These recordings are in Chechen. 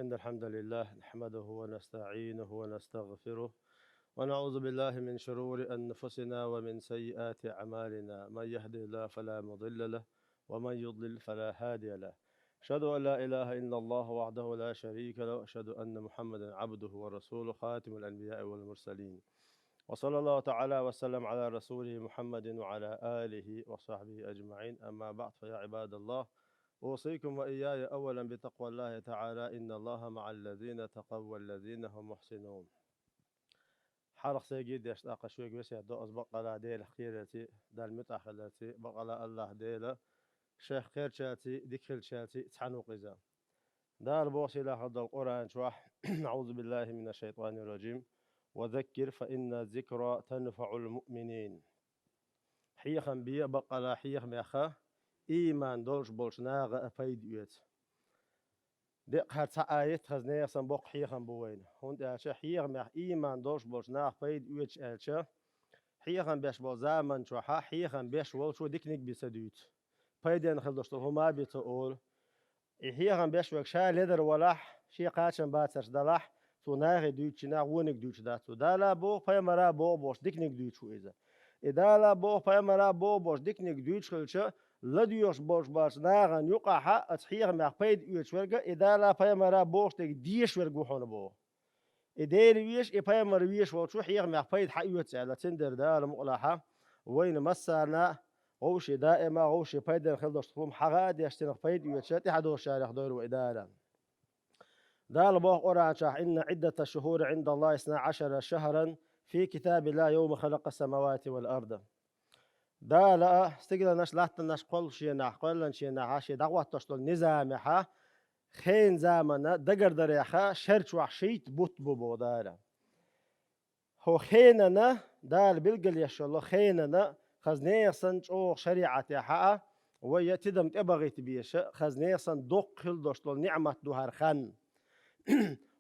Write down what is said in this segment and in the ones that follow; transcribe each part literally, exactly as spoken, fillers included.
إن الحمد لله نحمده ونستعينه ونستغفره، ونعوذ بالله من شرور أنفسنا ومن سيئات أعمالنا. من يهد الله فلا مضل له، ومن يضلل فلا هادي له. أشهد أن لا إله إلا الله وحده لا شريك له، وأشهد أن محمدا عبده ورسوله، خاتم الأنبياء والمرسلين. وصلى الله تعالى وسلم على رسوله محمد وعلى آله وصحبه أجمعين. أما بعد، فيا عباد الله، أوصيكم وإياي أولا بتقوى الله تعالى، إن الله مع الذين اتقوا والذين هم محسنون. Хьалха сайга деш тӀаккха шуьга весет до аз бакъала Делах кхерарций, Далла муьтӀахь хиларций, бакъала Аллах Дела шех кхерчарций, дика хилчарций цхьаьна ву-кх иза. Дала боху сийлахь долу Къуръан чохь: أعوذ بالله من الشيطان الرجيم. وذكر فإن الذكرى تنفع المؤمنين. Хьехам бе, бакъала хьехамех ийман долуш болчу наха а пайда оьцу. Деккъа хӀара цхьа аят хаза нехан санна боккха хьехам бу вайна. ХӀунда аьлча хьехамех ийман долуш болчу наха пайда оьцуш аьлча, хьехам беш болу заман чохьа хьехам беш волчо диканиг а бен ца дуьйцу. Пайденна хила долуш долу хӀума а бен ца олу. И хьехам беш верг ша ледара валахь, шен кхачам бацарш далахь, цо нахе дуьйцучу нах вониг дуьйцуш дац цо. Дала а боху, пайхамара а боху бохуш диканиг дуьйцуш ву иза. И Дала а боху, пайхамара а боху бохуш диканиг дуьйцуш хилча, ладоьгӀуш болуш бацу нахана юкъахьа оцу хьехамех пайда оьцуш верг а, и Дала а, пайхамара а бохуш дерг дезаш верг ву хьуна боху. И Дела везаш, и пайхамар везаш волчо хьехамех пайда хьан оьцу аьлла, цундела Дала мукъалахьа вайна массарна а вовшийн даима а вовшийн пайденна хила долуш долу хӀума хьагӀа а деш, цунах пайда оьцуша тӀаьхьадолчарех дойла вай Дала. Дала боху Къуръан чохь: إن عدة الشهور عند الله اثنا عشر شهرا في كتاب الله يوم خلق السماوات والأرض. Дала а стигланаш, латтанаш кхоллушенахь, кхоьлланченахьа шен дӀахӀоттош долу низамехьа хенан замана дагардарехьа шер чохь шийтта бутт бу боху Дала. ХӀо хенана, Дала билгалъеш йолу хенана, хаза нехан санна чӀогӀа шариӀатехьа а, вай я тидам тӀебахийта беза, хаза нехан санна доккха хила долуш долу ниӀмат ду хӀара хан.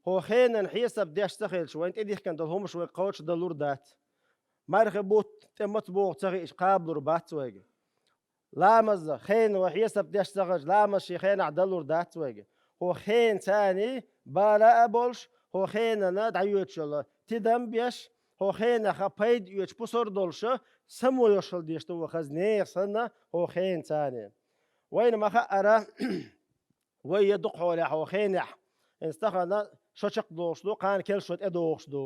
ХӀо хенан хьесап деш ца хилча, вайн тӀедихкина долу хӀумаш вай кхочушдалур дац. Мархи бутт тӀе маца богӀу ца хиъча, кхабалур бац вайга. Ламаза хенан вай хьесап деш ца хилча, ламаз шен хенахь далур дац вайга. ХӀо хенан царний бала а болуш, хӀо хенана дӀайоьдуш йолу тидам беш, хӀо хенахьа пайда оьцуш пусар долуша, само йолуш хила дезаш ду вай хаза нехан санна хӀо хенан царний. Вайна ма-хаъара, вай я дукха хьолехь хӀо хенехь, хӀинца тахана шо чекхдохуш ду, кхана керла шо тӀедохуш ду.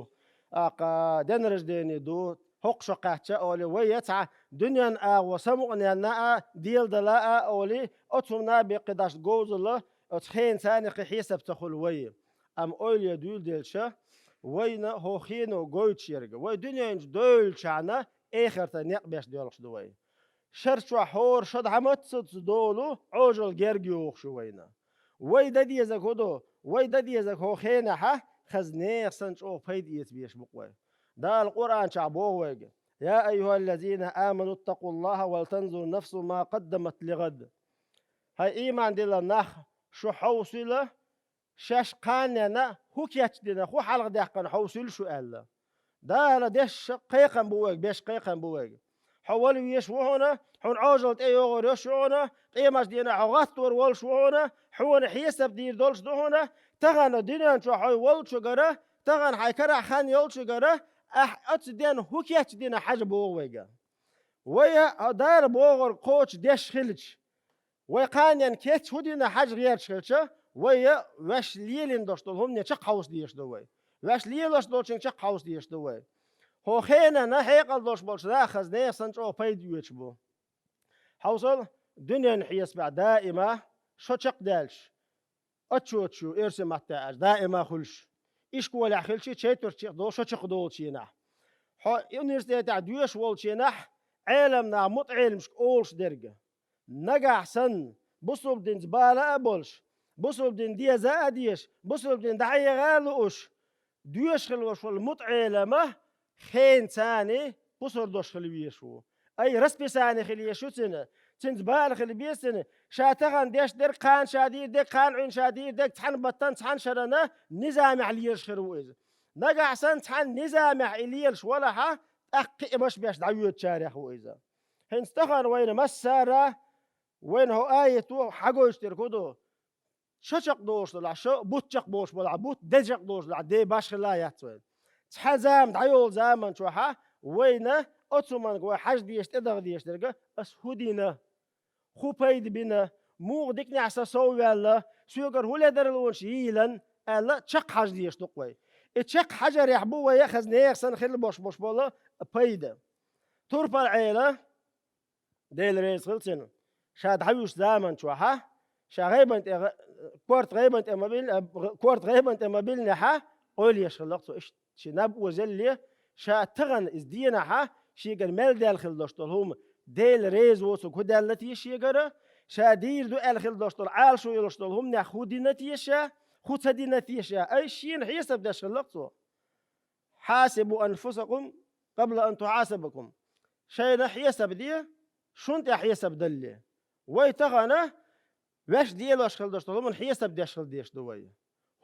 ТӀаккха день рождения ду, хӀокху шо кхаьчча а олий, вай я цхьа дуьненан агӀо самукъаненна а, деладала а олий, оцу хӀумана бен кхин дӀа говзалла, оцу хенан царний кхин хьесап ца хуьлу вай. Амма ойла е дуьйладелча, вайна хӀо хено гойтуш ерг, вай дуьнен чу девллачхьана эхартан некъ беш доьлхуш ду вай. Шер чохь хӀора шо дӀа массаза долу Ӏожалла герга йохуш ю вайна. Вай дан дезарг хӀун ду? Вай дан дезарг хӀо хенахьа хаза нехан санна чӀогӀа пайда эца безаш бу-кх вай. Дала Къуръан чохь боху вайга: يا أيها الذين آمنوا اتقوا الله ولتنظر نفس ما قدمت لغد. ХӀай ийман диллина нах, шу хьовсийла, шаьш кханенна хӀун кечдина, хӀун хьалхадаьккхина хьовсийла шу аьлла. Дала деш кхайкхам бу вайга, беш кхайкхам бу вайга. Хьо вала везаш ву хьуна, хьуна Ӏожалла тӀейогӀур йолуш ю хьуна, къемат дийнахь хьо гӀаттор волуш ву хьуна, хьуна хьесап дийр долуш ду хьуна, тахана дуьнен чохь хьо волчуьнгара, тахана хьайн карахь хан йолчуьнгара, ахь оцу денна хӀун кечдина хьажа боху вайга. Вай а хьо Дала бохург кхочушдеш хилча, вай кханенна кеца хӀун дина хьажа гӀерташ хилча, вай а ваьш лелийна долуш долу хӀумане чекххьовса дезаш ду вай. Ваьш лелош долчуьнга чекххьовса дезаш ду вай. ХӀо хенана хьекъал долуш болчу наха хаза нехан санна чӀогӀа пайда оьцуш бу. Хьовсал, дуьненан хьесапехь даима шо чекхдаьлча, отчёташ ю, эрсий маттахь аьлча, даима хуьлуш. Ишколехь хилча, четвертьчех долу шо чекхдолучу дийнахь. Хьо университетехь доьшуш волчу дийнахь, Ӏеламнаха мутаӀеламашка олуш дерг. Нагахь санна, бусулба динца бала а болуш, бусулба дин деза а дезаш, бусулба дин дӀахьеха а лууш, доьшуш хила волуш волу мутаӀелама хенан царний пусар долуш хила везаш ву. Ай, расписание хила езаш ю цуьнан, цуьнца бала хила беза цуьнан, ша тахана деш дерг, кхана ша дийр дерг, кхана Ӏуьйна ша дийр дерг, цхьана баттана, цхьана шарана низамехь лелаш хир ву иза. Нагахь санна цхьана низамехь и лелаш валахьа, тӀаккха кхиамаш беш дӀайоьдучарех ву иза. ХӀинца тахана вайна массара, вайна хӀо аято хьагойтуш дерг хӀун ду? шо чекхдолуш делахь, шо, бутт чекхболуш белахь, бутт, де чекхдолуш делахь, де башхилла яц вайн. Цхьа зама дӀайолу заман чохьа вайна оцу хӀуманга вай хьажа дезаш, тӀедагӀа дезаш дерг, ас хӀун дина, хӀун пайда бина, муха диканехь сан сов ваьлла, соьгара хӀун ледарлонаш йийлина аьлла, чекххьажа дезаш ду-кх вай. И чекххьажарехь бу вай хаза нехан санна хила бош-бош болу пайда. Турпал-Ӏела, Дела реза хила цунна, ша дӀавуьгучу заман чохьа, ша гӀайбан тӀе гӀа-, корта гӀайбан тӀе ма бил-, а, гӀ-, корта гӀайбан тӀе ма биллинехьа, къойлаеш хилла-кх цо иштта. Шен наб озалле, ша тахана иза денахьа, шегара мел даьлла хила долуш долу хӀума, Дела реза воцург хӀун даьлла те шегара, ша дийр ду аьлла хила долуш долу, Ӏалашо йолуш долу хӀуманех хӀун дина те ша, хӀун ца дина те ша, ай шена хьесап деш хилла-кх цо. «Хьасибу анфусакум къабла ан тухьасабакум». Шайна хьесап де, шун тӀе хьесап далле. Вай тахана ваьш делош хила долуш долу хӀуманна хьесап деш хила дезаш ду вай.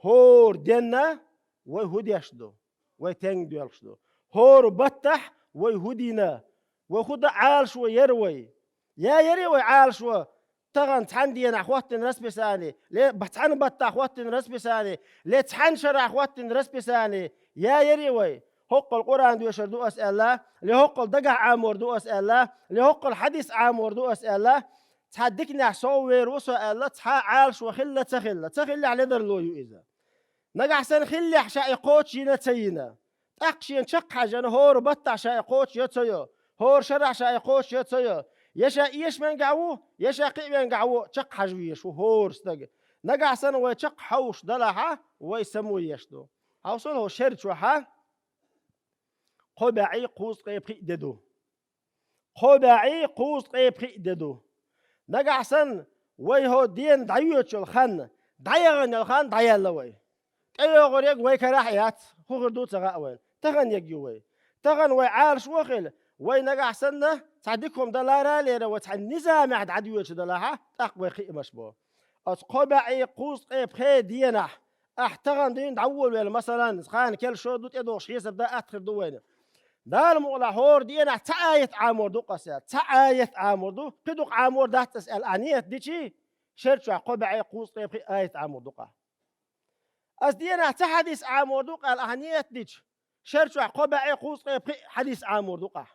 ХӀора денна вай хӀун деш ду? Вай стенга доьлхуш ду? ХӀора баттахь вай хӀун дина? Вай хӀун дан Ӏалашо яра вай? Я яра вай Ӏалашо тахана цхьана денахь хӀоттийна расписание, ле б-, цхьана баттахь хӀоттийна расписание, ле цхьана шарахь хӀоттийна расписание, я яра вай? ХӀоккхул Къуръан доьшур ду ас аьлла, ле хӀоккхул дагахь Ӏамор ду ас аьлла, ле хӀоккхул хьадис Ӏамор ду ас аьлла, цхьа диканехь сов вер ву со аьлла, цхьа Ӏалашо хилла ца хилла, ца хиллехь ледарло ю иза. Нагахь санна хиллехь ша и кхочушйина ца йина, тӀаккха шена чекххьаьжжина хӀора баттахь ша и кхочушйо ца йо, хӀора шарахь ша и кхочушйо ца йо, я ша эшаменгахь ву, я ша кхиавенгахь ву, чекххьажа везаш ву хӀора стаг. Нагахь санна вай чекххьовсуш далахьа, вай само еш ду. Хьовсал хӀокху шер чохьа кхо бӀе кхузткъе пхиъ де ду. Кхо бӀе кхузткъе пхиъ де ду. Нагахь санна, вай хӀокху дена дӀайоьдуш йолу хан, дӀаяхана йолу хан дӀаяьлла вай. ТӀейогӀур ерг вай карахь а яц, хӀун хир ду ца хаьа вайна. Тахана ерг ю вай. Тахана вай Ӏалашо а хилла, вай нагахь санна, цхьа дика хӀума далара а лера, вай цхьа низамехь дӀадоьдуш далахьа, тӀаккха вай кхиамаш бо. Оцу кхо бӀе кхузткъе пхе денахь, ахь тахана дийна дӀаволавелла, масалан, кхана керла шо ду, тӀедогӀуш хьесап дан атта хир ду вайна. Дала мукъалахь хӀора денахь цхьа аят Ӏамор ду-кх ас аьлла. Цхьа аят Ӏамор ду, кхин дукха Ӏамор дац ас аьлла. Ахь ният дичи, шер чохь кхо бӀе кхузткъе пхиъ аят Ӏамор ду-кх ахь. Ас денахь цхьа хьадис Ӏамор ду-кх аьлла, ахь ният дичи, шер чохь кхо бӀе кхузткъе пхиъ хьадис Ӏамор ду-кх ахь.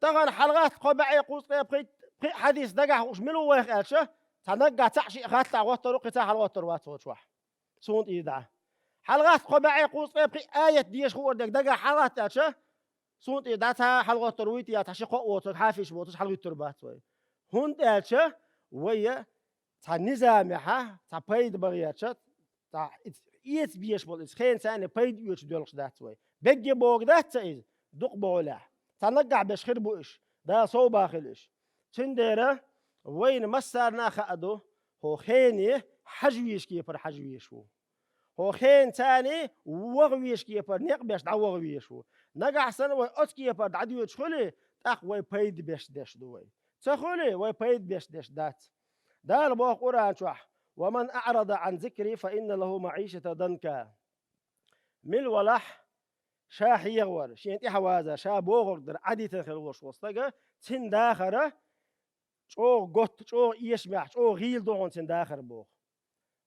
Тахана хьалагӀатта кхо бӀе кхузткъе пхиъ, пхиъ хьадис дагахь хууш мила ву вайх аьлча, цхьа наггахь цхьаъ-шиъ хаттахь гӀоттур ву, кхин цхьа хьалагӀоттур вац хӀокху чохь. Суна тӀера дӀа. ХьалагӀатта кхо бӀе кхузткъе пхиъ аят деша хуур дерг дагахь хьалагӀатта аьлча, суна тӀера дӀа цхьа хьалагӀоттур вуй те, я цхьа ши-кхоъ воцург хьафизаш боцуш хьалагӀуьттур бац вай. ХӀунда аьлча вай цхьа низамехьа, цхьа пайда бан гӀерташ, цхьа эца безаш болу иза хенан царна пайда оьцуш доьлхуш дац вай. Бегге богу дац ца иза, дукха богӀулехь. Цхьа наггахь беш хир бу уьш, Дала совбан хила уьш. Цундела вайна массарна а хаа ду, хӀокху хене хьажа везаш кепара хьажа везаш ву. ХӀокху хенан царна ваха везаш кепара некъ беш дӀаваха везаш ву. Нагахь санна вай оцу кепара дӀадоьдуш хуьлий, тӀаккха вай пайда беш деш ду вай. Ца хуьлий, вай пайда беш деш дац. Дала боху Къуръан чохь: «Ва ман аърада ан зикри, фа инна лаху маӀишатан данка». Мила валахь, ша хьехавар, шена тӀаьхьавазар, ша бохург дар Ӏадитина хила волуш волу стага, цуьнан дахар чӀогӀа готта, чӀогӀа эшамехь, чӀогӀа гӀийла ду хьуна цуьнан дахар боху.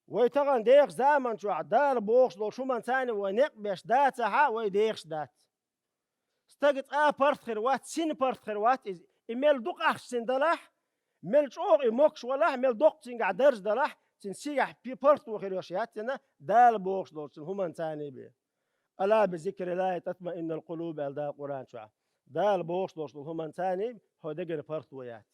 Вай тахана дехачу заман чохь Дала бохуш долчу хӀуманца вай некъ беш дацахь а, вай дехаш дац. Стага цкъа паргӀат хир вац, сина паргӀат хир вац иза. И мел дукха ахча цуьнан далахь, мел чӀогӀа и могуш валахь, мел доккха цуьнгахь дарж далахь, цуьнан сигахь пи-, паргӀато хир йолуш яц цуьнан, Дала бохуш долчу хӀуманца бен. «Ала би зикриллахи татмаиннул къулуб», аьлла Дала Къуръан чохь. Дала бохуш долуш долу хӀуманца хьо дегара паргӀато яц.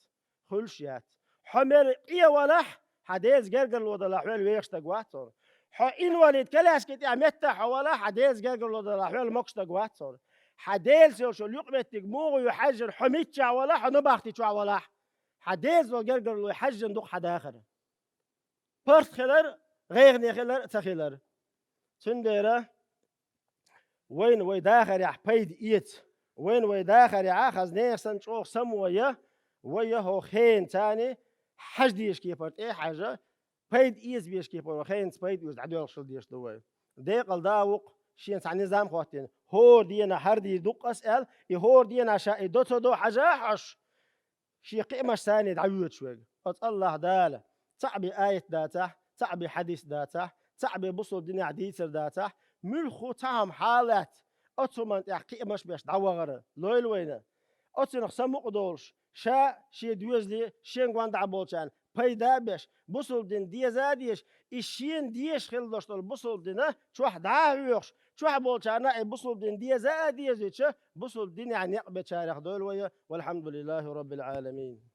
Хуьлуш яц. Хьо мел къе валахь, хьан Делаца гергарло далахь, хьол вехаш стаг вац хьуна. Хьо инвалид, коляски тӀехь меттахь хьо валахь, хьан Делаца гергарло далахь, хьол могуш стаг вац хьуна. Хьан Делаца йолчу юкъаметтиг муха ю хьаьжжина, хьо миччахь валахь, хьо набахти чохь валахь, хьан Делаца долу гергарло хьаьжжина ду-кх хьан дахар. ПаргӀат хилар, гӀайгӀане хилар а ца хилар. Цундела вайна вай дахарехь пайда эца. Вайна вай дахарехь хаза нехан санна чӀогӀа само я, вай я хӀокху хенан царна хьажа дезаш кепара тӀе а хьаьжжа, пайда эца безаш кепара хенца пайда оьцуш дӀадоьлхуш хила дезаш ду вай. Декъала да а ву-кх, шена цхьа низам хӀоттийна. ХӀора дена хьардийр ду-кх ас аьлла, и хӀора дена ша и до ца до хьажа а хьожуш, шен кхиамашца дӀавоьдуш верг. Оцу АллахӀ Дала цхьаъ бен аят дацахь, цхьаъ бен хьадис дацахь, цхьаъ бен бусулба динехь дийцар дацахь, муьлхха цхьа хӀума хьалаьцна, оцу хӀуманна тӀехь кхиамаш беш дӀавахар лойла вайна. Оцунах самукъа долуш, ша шен доьзале, шен гондахь болчарна пайда а беш, бусулба дин деза а дезаш, и шена дезаш хилла долуш долу бусулба дина чохь дӀа а хьоьхуш, чохь болчарна и бусулба дин деза а дезича, бусулба динехь некъ бечарех дойла вай, валхьамдулиллахи роббил Ӏаламин.